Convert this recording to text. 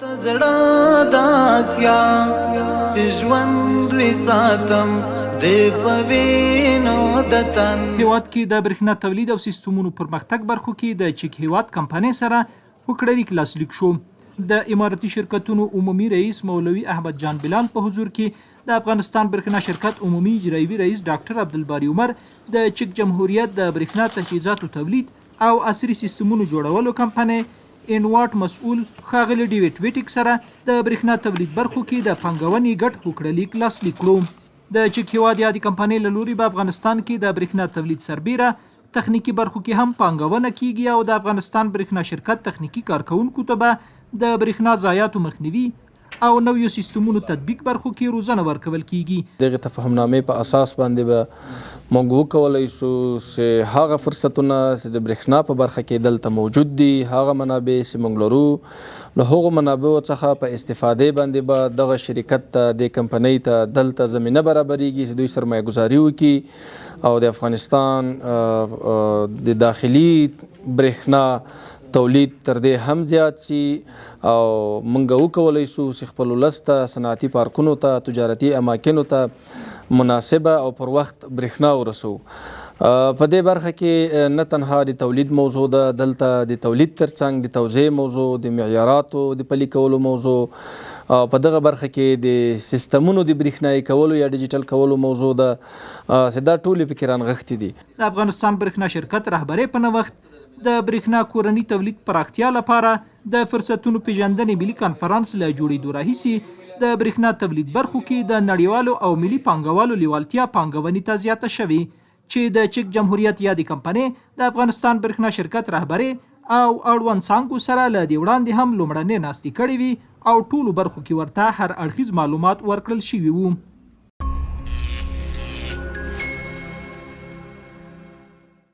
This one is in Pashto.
زړه د اسیا چې ژوند وي ساتم د پوینو د تن. هېواد کې د برښنا تولید او سیستمونو پرمختګ برخو کې د چک هېواد کمپنۍ سره هوکړه لیک لاسلیک شو. د امارتي شرکتونو عمومي رئیس مولوي احمد جان بلال په حضور کې د افغانستان برښنا شرکت عمومي اجرایوي رئیس ډاکټر عبدالباري عمر د چک جمهوریت د برښنا تجهیزاتو تولید او عصري سیستمونو جوړولو کمپنۍ اینواټ مسؤل ښاغلي ډیویډ ویټیک سره د برښنا تولید برخو کې د پانګونې ګډ هوکړه لیک لاسلیک کړو. د چک هیواد یادې کمپنۍ له لوري به افغانستان کې د برښنا تولید سربیره تخنیکي برخو کې هم پانګونه کیږي او د افغانستان برښنا شرکت تخنیکي کارکوونکو ته به د برښنا ضایعاتو مخنیوي او نویو سیستمونو تطبیق برخو کې روزنه ورکول کیږي. دغې تفاهمنامې په اساس باندې به موږ وکولای شو چې هغه فرصتونه چې د برښنا په برخه کې دلته موجود دي، هغه منابع چې موږ لرو، له هغو منابعو څخه په استفادې باندې به دغه شرکت ته، دې کمپنۍ ته دلته زمینه برابریږي چې دوی سرمایه ګذاري وکړي او د افغانستان د داخلي برښنا تولید تر دې هم زیات شي او موږ وکولای شو چې خپل ولس ته، صنعتي پارکونو ته، تجارتي اماکنو ته مناسبه او پر وخت برښنا ورسوو. په دې برخه کې نه تنها د تولید موضوع ده، دلته د تولید ترڅنګ د توزیع موضوع، د معیاراتو د پلي کولو موضوع او په دغه برخه کې د سیستمونو د برښنايي کولو یا ډیجیټل کولو موضوع ده چې دا ټولې پکې رانغښتې دي. د افغانستان برښنا شرکت رهبرۍ په نوښت د برښنا کورني تولید پراختیا لپاره د فرصتونو پېژندنې ملي کانفرانس له جوړېدو راهیسې د برښنا تولید برخو کې د نړیوالو او ملي پانګوالو لېوالتیا پانګونې ته زیاته شوې چې د چک جمهوریت یادې کمپنۍ د افغانستان برښنا شرکت رهبرۍ او اړوند څانګو سره له دې وړاندې هم لومړنۍ ناستې کړې وې او ټولو برخو کې ورته هر اړخیز معلومات ورکړل شوي وو.